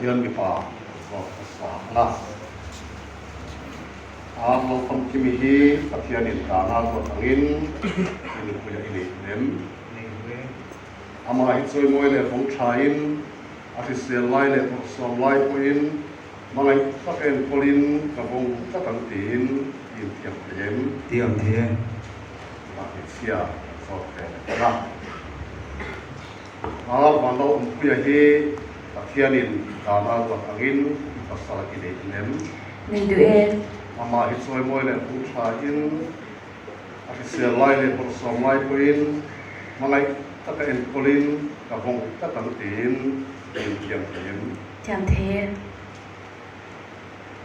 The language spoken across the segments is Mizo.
hian mipa zawk hmasa ang a. Ar Lalfamkimi hi Pathianin dana ruat angin i nupuia i nei em? Amah hi chawimawi leh vawng thain, a hrisel lai leh bawrhsawm lai pawhin hmangaih tak enkawlin ka vawng tlat ang tiin i intiam thei em? Tiam thei e. Tunah hmeichhia kan zawt ve leh ang a. Ar Vanlalawmpuia hi Pathianin dana ruat angin i pasal i nei em? Nei duh e. Amah hi chawimawi leh hmuh thain, a hrisel lai leh bawrhsawm lai pawhin hmangaih taka enkawlin ka vawng tlat ang tiin i inthiam thei em? Thiam thei e.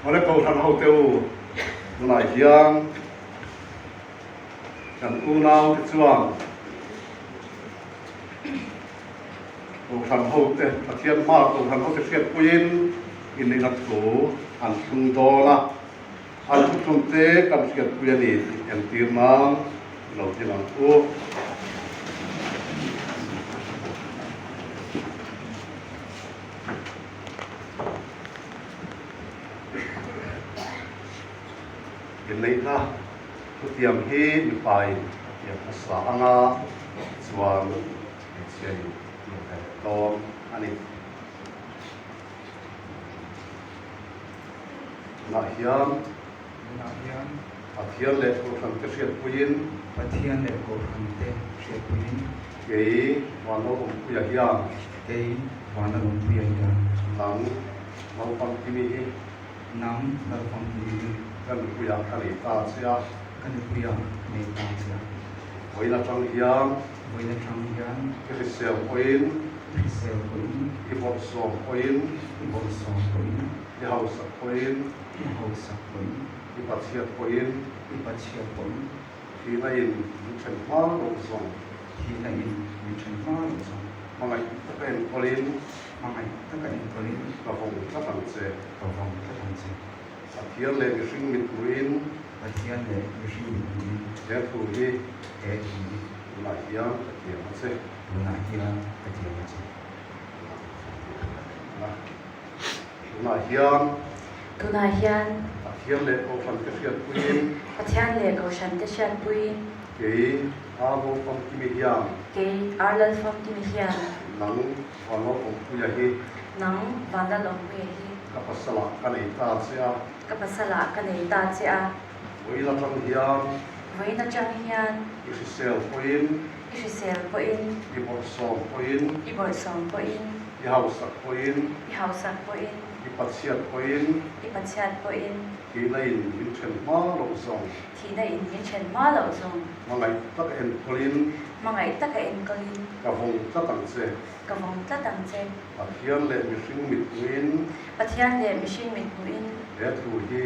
Awle Kohhran hote u, tunah hian kan unaute chuan Kohhran hote, Pathian hmaa Kohhran hote hriatpuiin inneihna thu an thlung dawn a. An thuthlungte kan hriatpui a ni tih entir nan i lo ding ang u. Inneihna thutiam hi mipain a tiam hmasa anga chuan hmeichhiain a tiam ve leh dawn a ni. Tunah hian Tunah hian Pathian leh Kohhrante hriatpuiin Pathian leh Kohhrante hriatpuiin Kei Vanlalawmpuia hian Kei Vanlalawmpuia hian Nang Lalfamkimi hi Nang Lalfamkimi hi Ka nupuiah ka nei ta che a. Ka nupuiah ka nei ta che a. Vawiin atang hian Vawiin atang hian I hrisel pawhin I hrisel pawhin I bawrhsawm pawhin I bawrhsawm pawhin I hausak pawhin I hausak pawhin I pachhiat pawhin I pachhiat pawhin Thihna in min then hma loh zawng Thihna in min then hma loh zawng Hmangaih taka enkawlin Hmangaih taka enkawlin Ka vawng tlat ang che Ka vawng tlat ang che. Pathian leh mihring mithmuhin Pathian leh mihring mithmuhin He thu hi He thu hi Tunah hian ka thiam a che. Tunah hian ka thiam a che. Tunah hian Tunah hian Pathian leh Kohhrante hriatpuiin Pathian leh Kohhrante hriatpuiin Kei Ar Lalfamkimi hian Kei Ar Lalfamkimi hian Nang Vanlalawmpuia hi Nang Vanlalawmpuia hi Ka pasalah ka nei ta che a. Ka pasalah ka nei ta che a. Vawiin atang hian. Vawiin atang hian. I hrisel pawhin. I hrisel pawhin. I bawrhsawm pawhin. I bawrhsawm pawhin. I hausak pawhin. I hausak pawhin. I pachhiat pawhin. I pachhiat pawhin. Thihna in min then hma loh zawng. Thihna in min then hma loh zawng. Hmangaih taka enkawlin. Hmangaih taka enkawlin. Ka vawng tlat ang che. Ka vawng tlat ang che. Pathian leh mihring mithmuhin. Pathian leh mihring mithmuhin. He thu hi.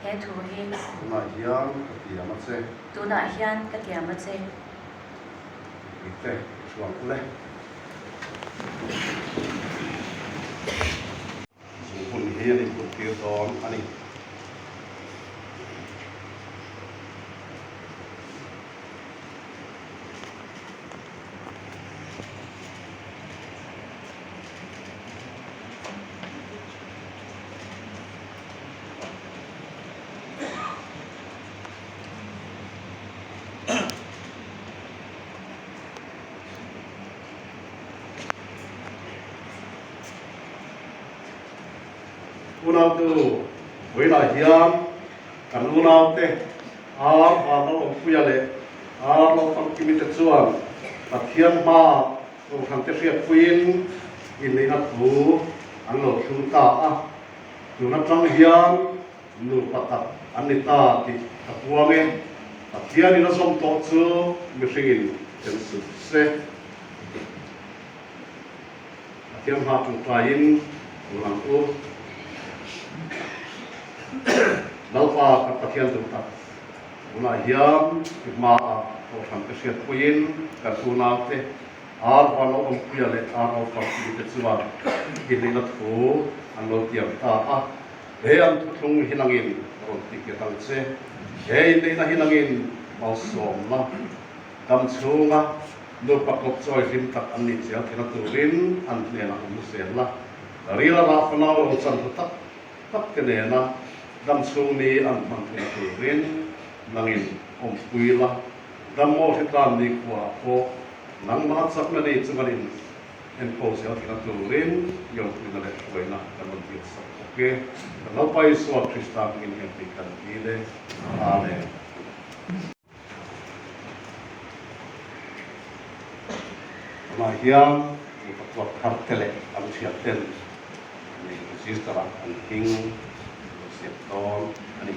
He thu hi. Tunah hian ka tiam a che. Tunah hian ka tiam a che. Mipui te i chhuang ule. Zu hun hi an input tir dawn a ni. Unautu vawiinah hian kan unaute Ar Vanlalawmpuia leh Ar Lalfamkimi te chuan Pathian hmaah Kohhrante hriatpuiin inneihna thu an lo thlung ta a, tun atang hian nupa tak an ni ta tih ka puang e. Pathianin a zawm tawh chu mihringin then suh se. Pathian hma tawngtaiin tun ang u. Lalpa kan Pathian duh tak tunah hian i hmaah Kohhrante hriatpuiin kan unaute Ar Vanlalawmpuia leh Ar Lalfamkimi te chuan inneihna thu an lo tiam ta a. He an thuthlung hi nangin rawn ti nghet ang che. He inneihna hi nangin malsawmna dam chhunga nupa kawp chawi hlim tak an nih zel theihna turin an hnenah awm zel la. Rila rah fanau lo chan hlu tak tak te nena dam chhung ni an hman theih turin nangin awmpui la, dam maw hritlan ni khuaah pawh nangmah chakna nei chunga in enkawl zel theihna turin i awmpuina leh hruaina kan rawn dil sak bawk e. Kan Lalpa Isua Krista hmingin hian tih kan dil e. Amen. Tunah hian nupa tuak thar te leh an thian ten nei register ah an hming an lo siam dawn a ni.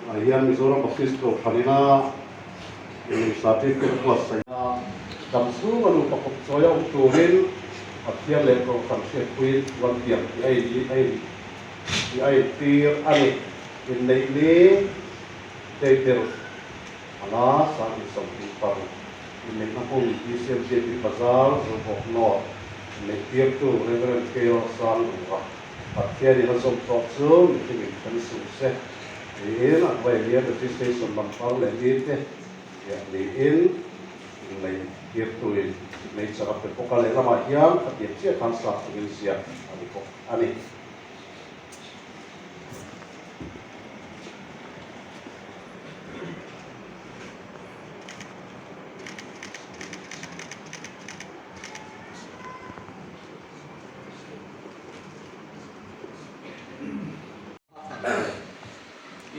Ah hian Mizoram Baptist Kohhran ina Certificate buatsaih a dam chhung a nupa kawp chawi a awm turin Pathian leh Kohhran hriatpuiin thu an tiam tih a tih a intir a ni. Inneih ni Date panga 2026 inneihna hmun BCMJP Bazar Zobawk North inneih tirtu Rev. Keo Sanglura Pathianin a zawm tawh chu mihringin then suh se tiin a hnuaiah hian registration number leh ni te ziah niin inneih tirtuin signature a pe bawk a, lehlamah hian khatiang chiah khan sap chungin ziah a ni bawk a ni.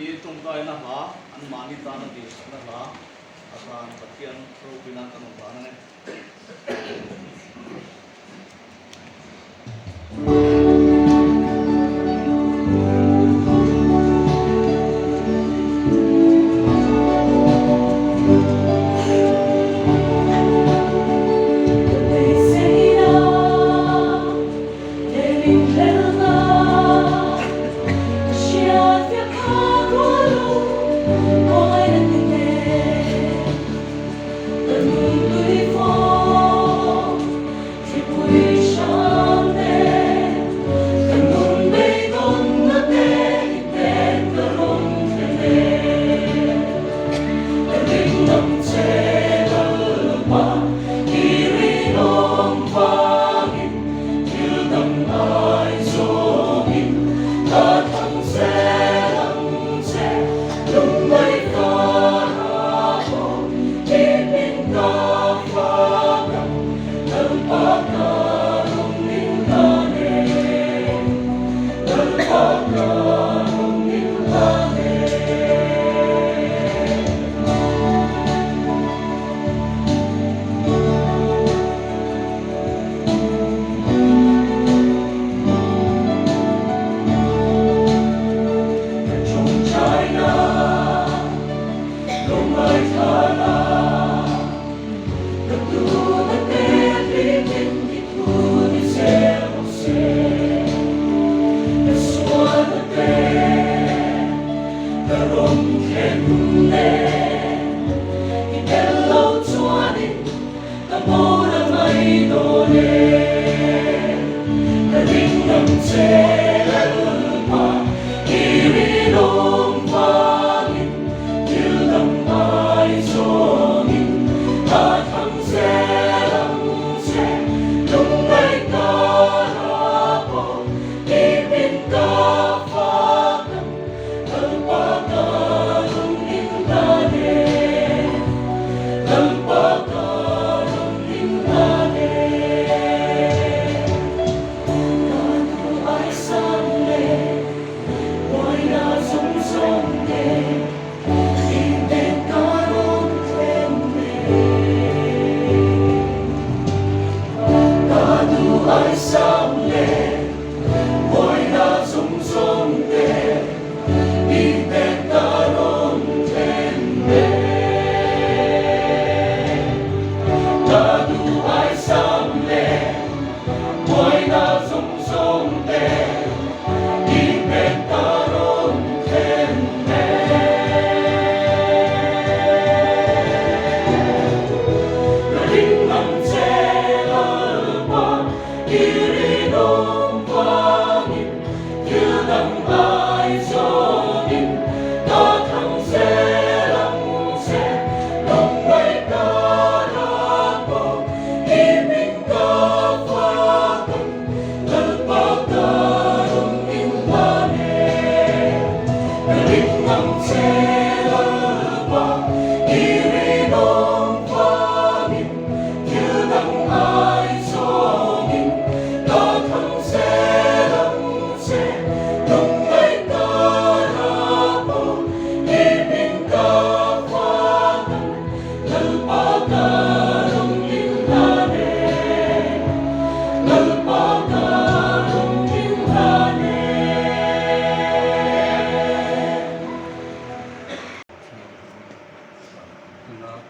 I tawngtaina hla, anmahni tana dihsakna hla atan Pathian ropui nan kan awm dan a ni. puitlinga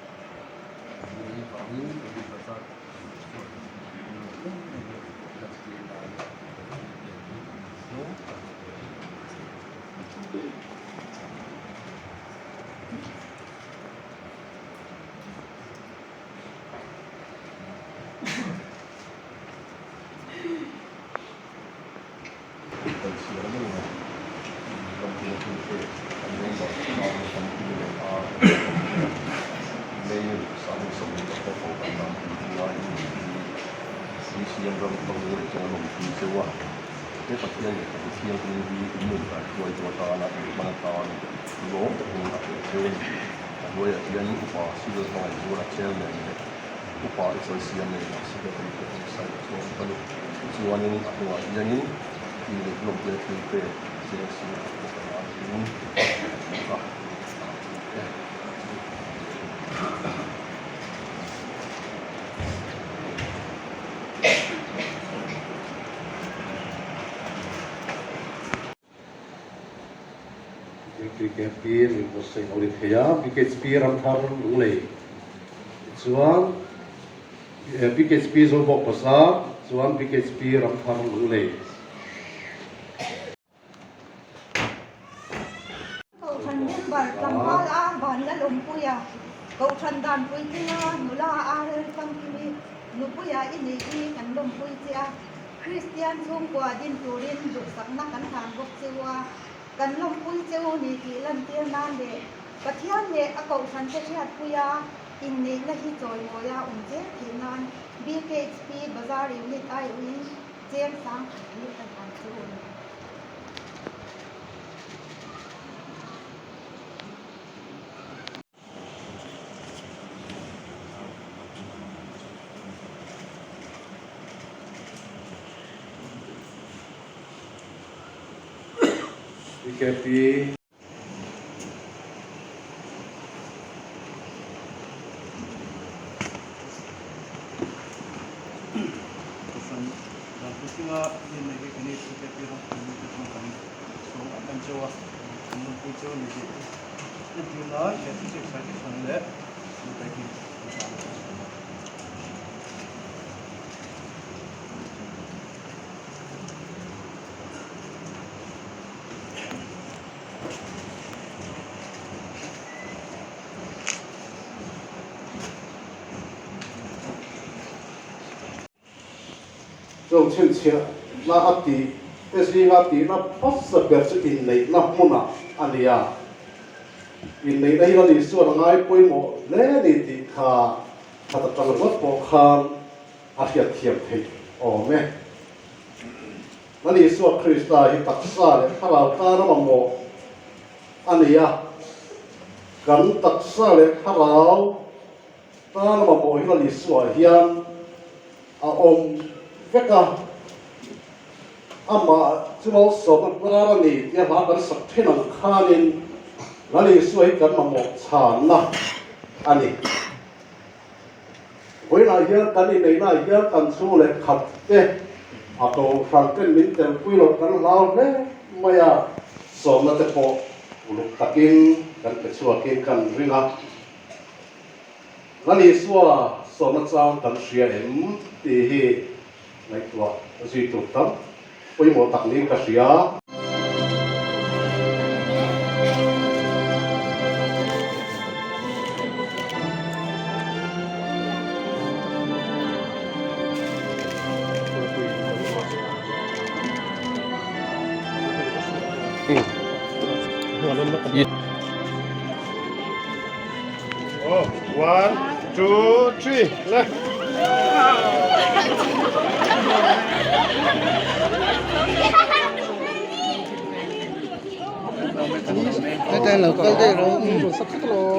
ni vangin David Bazar chuan an lo em em a, lantir nan thil pek hi hlawm tak a ni. Kan chhiar mai a, ram thil pek kan member tan kan ti leh a, May 27 pawh kan dam tih laiin BCM ram hmang leh chuan a lawmpui cheu a, he Pathian lehkhabu thianghlim hi in nun kaihruaitu atana in hman atan lawm takin a pe cheu a ni. A hnuaiah hian upa civil hmangaihzuala chairman leh upa i sawi siam nei a secretary te pawh sawi a chhuak bawk a ni. Chuanin a hnungah hianin i lawmpuia thil pek cheng sing khat bawk a la niin a e. BKP Rinpoche a ni thei a, BKHP Ramthar Lunglei tichuan BKHP Zobawk Bazar chuan BKHP Ramthar Lunglei. Kohhran member tlangval a Vanlalawmpui a, Kohhran danpui tlinga nula a rel famkimi nupuia i neih hi kan lawmpui che a. Kristian chhungkua din turin duhsakna kan hlan bawk che u a, kan lawmpui che u ni tih lantir nan leh Pathian leh a kohhrante hriatpuia inneihna hi chawimawi a awm zel theih nan BKHP Bazar Unit aiawhin cheng sang khat hi kan hlan che u a ni. BKP. Kohhran dan puitlinga inneih hi kan ei BKP ram pumite chuan kan sawm em em cheu a, kan lawmpui cheu a ni tih entir nan he thil chu excited hran leh thil hi kan tan a ni. Chung chhinchhiahna a tih te zinga tihna hmasa ber chu inneihna hmunah a ni a. Inneihna hi Lal Isuan a ngai pawimawh hle a ni tih kha khat atang ringawt pawh khan a hriatthiam theih awm e. Lal Isua Krista hi taksa leh thlarau tana mamawh a ni a, kan taksa leh thlarau tana mamawh hi Lal Isua hian a awm vek a, amah chu malsawmna hnar a ni tia hla kan sak thin ang khanin Lal Isua hi kan mamawh chhanna a ni. Vawiinah hian kan inneihnaah hian kan chhung leh khat te a kohhran ten min telpui loh kan hlau hle mai a, sawmna te pawh uluk takin kan pe chhuakin kan ring a. Lal Isua sawmna chang kan hria em tih hi ngaihtuah zui tur tam pawimawh tak niin ka hria. One, two, three, le.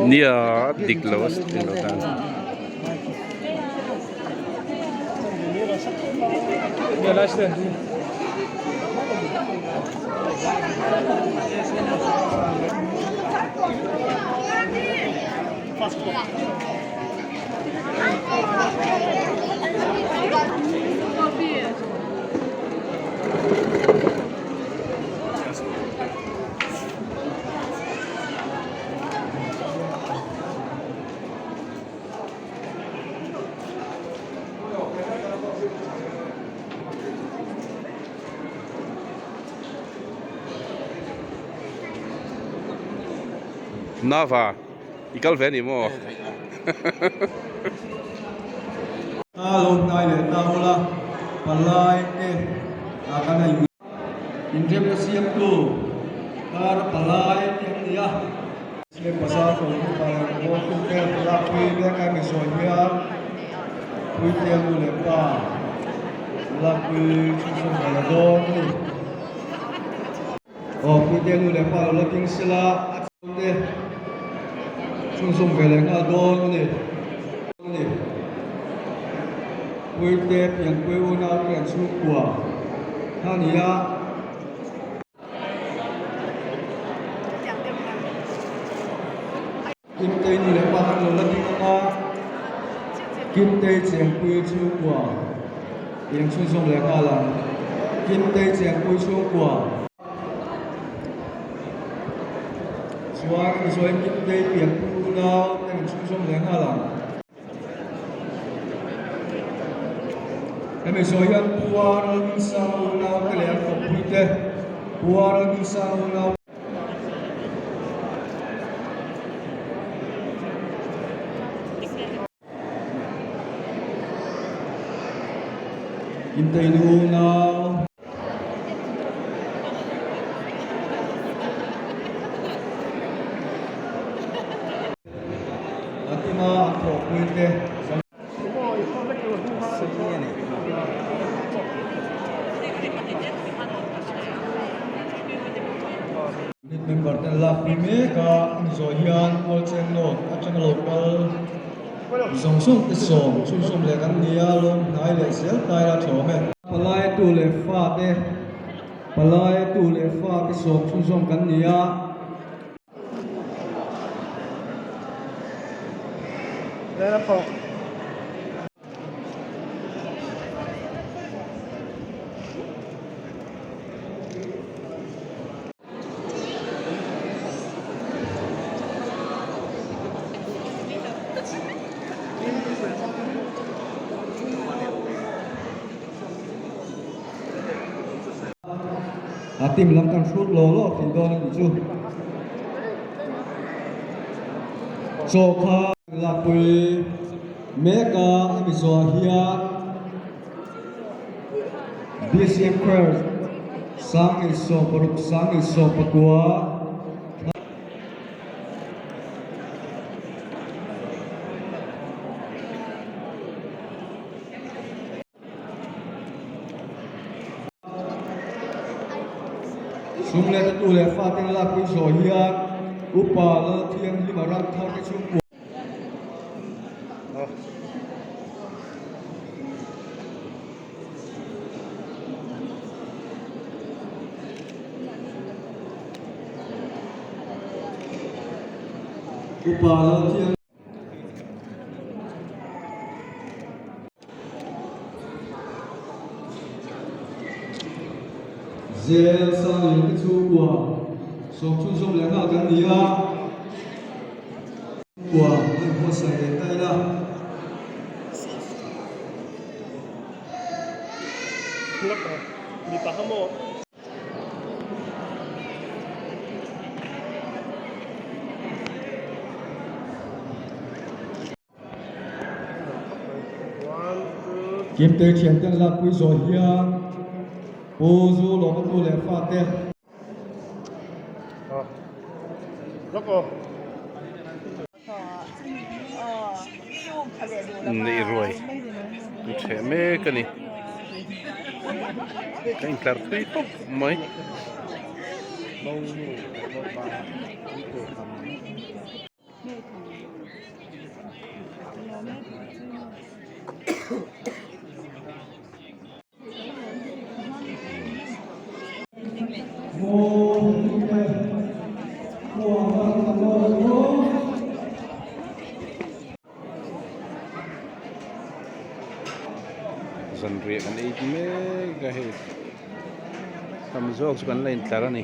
Nia dik lo a dik lo tan. Nava i kal ve a ni maw? A lo hnai leh ta ula palai te a kan a in. Inremna siamtu kar palai te an ni a. Siam pasal tawng upa leh rawngbawltu te lakpui mek a mi zawi hian Puitea nu leh pa lakpui chhunzawm ve la dawn a ni. Aw Puitea nu leh pa lo la ding sela a te chhunzawm ve leh nghal dawn a ni. Puite pianpui unau te an chhungkua kha a ni a. Kimtei nu leh pa khan lo la ding ang a, Kimtei chengpui chhungkua eng chhunzawm leh nghal ang. Kimtei chengpui chhungkua. Chuan Mizoin Kimtei pianpui unau te an chhunzawm leh nghal ang. Hemi zawh hian Pu Ralnunsanga unau te leh an kawppui te, Pu Ralnunsanga unau. Kimteinu unau. A tima an thawhpui te Unit member ten lakpui mek a, ani zawh hian Mualcheng North atanga lo kal zawng zawng te sawm chhunzawm leh kan ni a, lawm hnai leh zel tai la thlawm e. Palai tu leh fa te Palai tu leh fa te sawm chhunzawm kan ni a. A team lam kan hrut law law thei dawn a nih chu. Chaw kha lakpui mek a hemi zawhah hian BCM Choir 1060 1069. Sum leh tatu leh faten lakpui zawh hian Upa Lalthianghlima ram thar te chhungkua Upa Lalthiang Zel Sanglian te chhungkua sawm chhunzawm leh nghal kan ni a, chhungkua a inbuatsaih leh ta ila. Kimte thianten lakpui zawh hian Pu Zu lawma nu leh fate. Neih ruai an ṭheh mek a ni a intlar thui tawp mai. Zanriah kan ei mek a hei tam zawk chu kan la intlar a ni.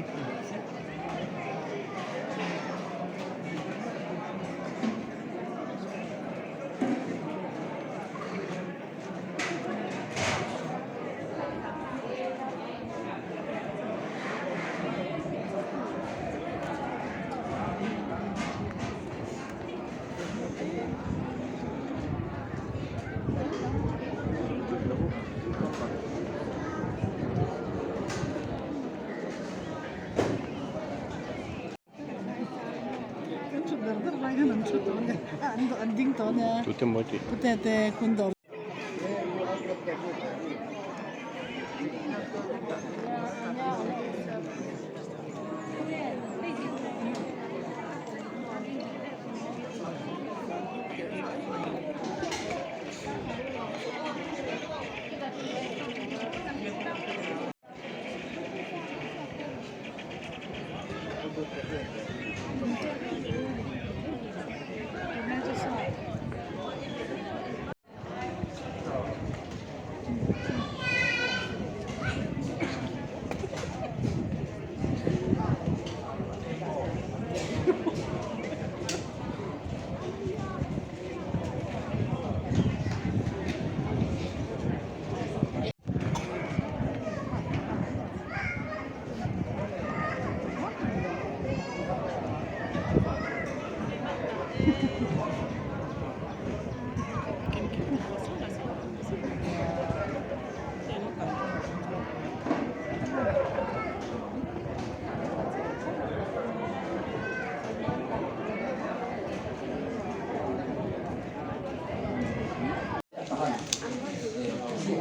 Tute maw tih.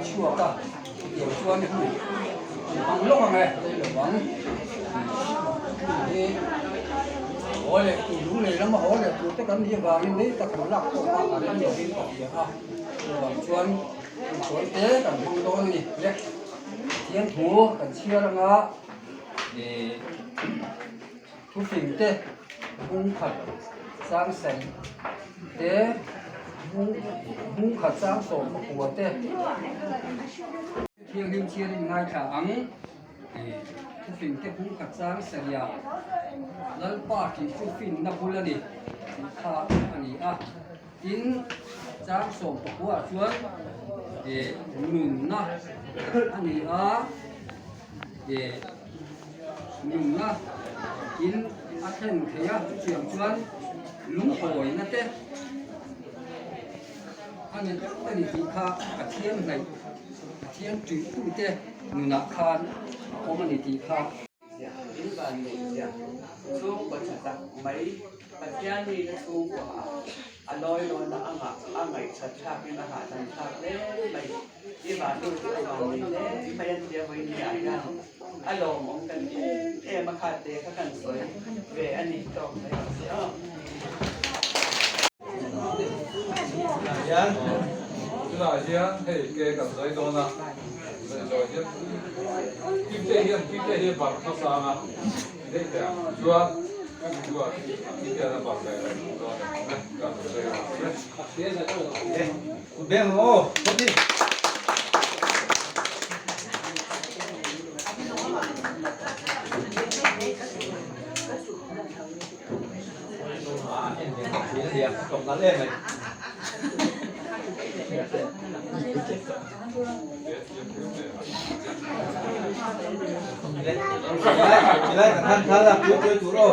Chhuak a tiang chuan hmun an hmang lawk ang e rei lo vang hi haw leh tur lung lei lama haw leh tur te kan nih avangin rei tak han lak pawh kha a rem lovin ka hria a chuvang chuan insawi te kan hmang dawn a ni le Pathian thu kan chhiar anga ih thufing te hung khat chang sarih te hung khat chang sawm pakua te thianghlim chhiar in ngaithla ang ih thufing te hung khat chang sarih ah Lalpa tih chu finna bul a ni tih kha a ni a tin chang sawm pakua ah chuan ih nunna a ni a ih. Nunna in a thlen thei a, chutiang chuan lungawina te a ni tlat a ni tih kha Pathian hnaih, Pathian tuitute nunah khan a awm a ni tih kha. In van neih zia chhungkaw tha tak mai Pathian mite chhungkua ah a lawi dawn a angah a ngaihṭhat thlakin a hahdam thlak hle mai. I vannu chu a van nei hle mai a tia vawi ni ah hian a lawmawm kan ti em em a kha te kha kan sawi ve a ni tawk mai ang che aw. Tunah hian tunah hian hei ke kan zai dawn a zai zawh hian Kimte hian Kimte hi a barh hmasa ang a deih teh ang chuan chumi hnuah Kimte hian a barh leh dawn a ni kan zai ang che. Beng aw phawt i. Tilai kan han thal a pui pui tur aw.